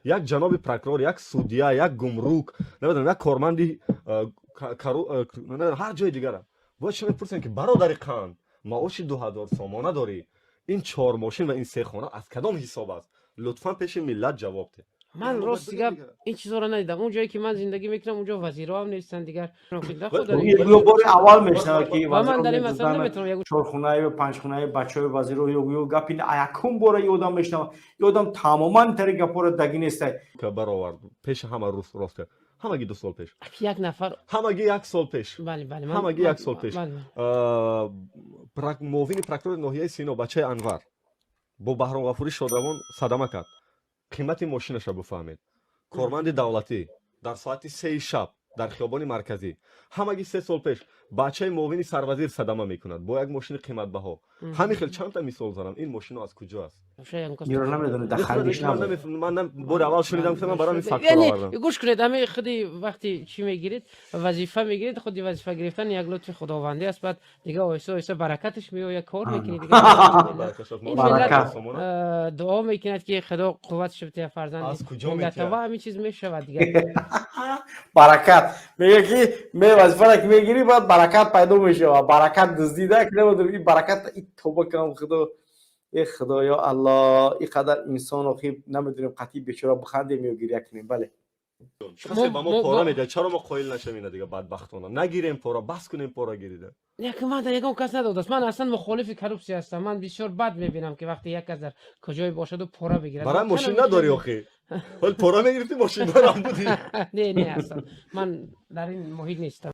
Як ҷаноби прокурор, як судья, як гумрук, намедонам, як корманди намедонам, ҳар ҷои дигара бояд шумо мепурсем, ки бародари қанд, маоши 2000 сомона дорӣ, ин чор мошин ва ин се хона аз кадом ҳисоб аст? Лутфан пеши миллат ҷавоб де. Ман рост гап, ин чизҳоро надидам. Он ҷое ки ман зиндагӣ мекунам, онҷо вазирҳоам нестанд дигар. Ё бори аввал мешнавад, ки Ва ман дар ин масъала наметавонам як чорхонаи, панҷхонаи бачаҳои вазиро ё гапи якум бора ёдам мешнавад. Ёдам тамоман тари гапҳоро дагӣ нестай. Баровард пеши ҳама рӯз рост кард. Ҳамагӣ 2 сол пеш. Як нафар. Ҳамагӣ як сол пеш. Бале, бале. Ҳамагӣ як сол пеш. Муовини прокурори ноҳияи Сино, бачаи Анвар, бо Баҳром Ғафурӣ шодравон садама кард. Қимати мошинаша бифаҳмед. Корманди давлатӣ дар соати 3-и шаб дар хиёбони марказӣ. Ҳамагӣ 3 сол пеш бачаи муовини сарвазир садама мекунад бо як мошини қиматбаҳо. Ҳамин хел чандта мисол занам. Ин мошино аз куҷо аст? Ман бори аввал шунидам, гуфтам, ман барои факт овардам. Гӯш кунед, ҳамин худи вақти чӣ мегиред, вазифа мегиред, худи вазифа гирифтан як лутфи худовандӣ аст. Баъд дига оҳиста оҳиста баракаташ меояд, кор мекунӣ. Дуо мекунад, ки Худо қувваташ бидиҳад фарзанди ва ҳамин чиз мешавад дигар. Баракат мега, ки вазифара ки мегирӣ, баъд баракат пайдо мешавад. Баракат дуздида ки намедонам, ин баракат и тоба кунам. Худо, э Худо, ё Алло, ин қадар инсон охи намедонем, қатъи бечора бихандем ё гиря кунем, бале. Касе ба мо пора медиҳад, чаро мо қоил нашавем? Ина дига бадбахтона нагирем пора, бас кунем пора гирида. Як ман ягон кас надодааст. Ман аслан мухолифи коррупсия ҳастам. Ман бисёр бад мебинам, ки вақте як кас дар куҷое бошаду пора бигирад. Барои мошин надорӣ охи? Ҳол пора мегирифтӣ, мошиндорам будӣ. Не, не, аслан ман дар ин муҳит нестам.